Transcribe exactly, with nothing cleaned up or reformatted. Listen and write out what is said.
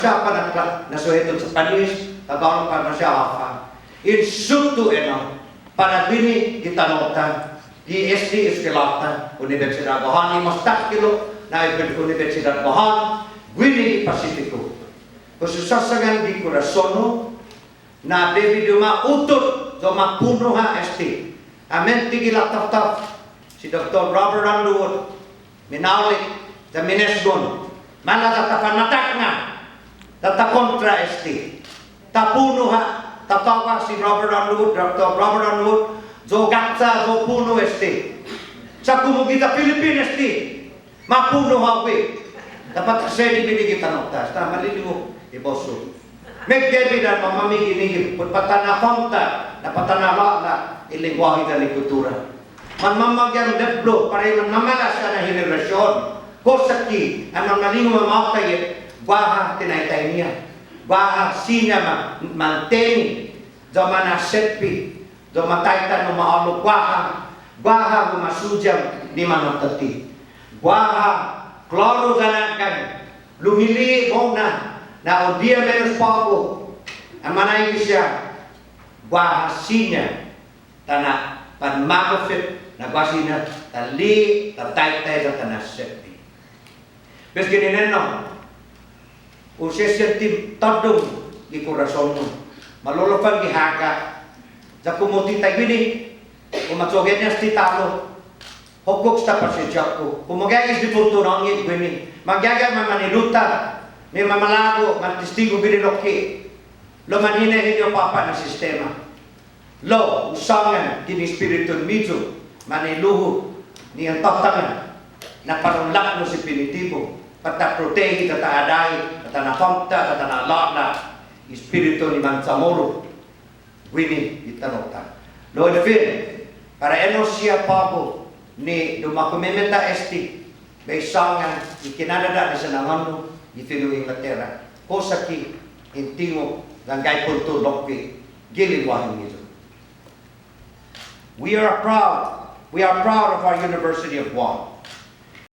Siña para na, na suheto Japanese, Tagalog para na siña håfa. In sutu ennao, para guini gi tano'-ta, gi este eskuelå-ta, Unibetsidåt Guåhan, i mås takhilo' na Unibetsidåt Guåhan, guini gi Pasipiku. Pues hu sasangan gi korason-hu, na debi di u ma uttot, ya u ma punu ha' este. Amen, ti gi lataftaf si Doktor Robert Underwood, minaolek, ya minesgon. Maila' ya ta fanmataknga, ya ta kontra este. Ta punu ha', ta tåba si Robert Underwood, Doktor Robert Underwood, ya u gacha, ya u punu este. Sa' komu giya Philippines este. Ma punu hao gui'. Dapot ta sedi guini gi tano'-ta, esta malilingu i bos-hu. Meggai bidan mamami guini gi, put para ta na'fånta, na para ta na'lå'la' i lengguåhi yan i kuttura. Manmamagof yan lepblo, para i manmamalas na henerasion. Kosa ki, an manmalingu mamatai, guaha tinaitai-ña. Guaha siña ma, manteni, ya u mana'setbe, ya u mataitai nu ma'ålok guaha, guaha humasuyan ni manåtati. Guaha klåru ya na'ga'gao, lumili'e' mo'na, na un diha menos på'go, an manaigue siha, guaha siña ta na'panmagof, na guaha siña ta li'e', ta taitai, ya ta na'setbe. Pues ginen ennao, un sesiente tåddong gi korason-hu. Malolofan gi håga. Ya komu ti taiguini, u ma cho'gue-ña este ta'lo. Hokkok esta pasensio-ku. Komu gaige este punto na un guini. Manggaige man maniluta, ni mamalago', man testigu guini lokkue'. Lao manhinai hit i påpa' na sistema. Lao, hu sångan, ginen i espiritun-miyu, mañe'lu-hu, ni en tåtangan, na para un laknos i pinitibu, para ta protehi, ta ta adai, ta ta na'fånta, ta ta na'lå'la', espiritu ni Manchamoru, guini gi tano'-ta. Lao, en fin, para ennao siha på'go, ni dumåkumemeta este, bai sångan i kinadada' ni sinangån-hu gi fino' Inglatera. Kosa ki en tungo' yan gai punto lokkue' gi lengguåhen-miyu. We are proud. We are proud of our University of Guam.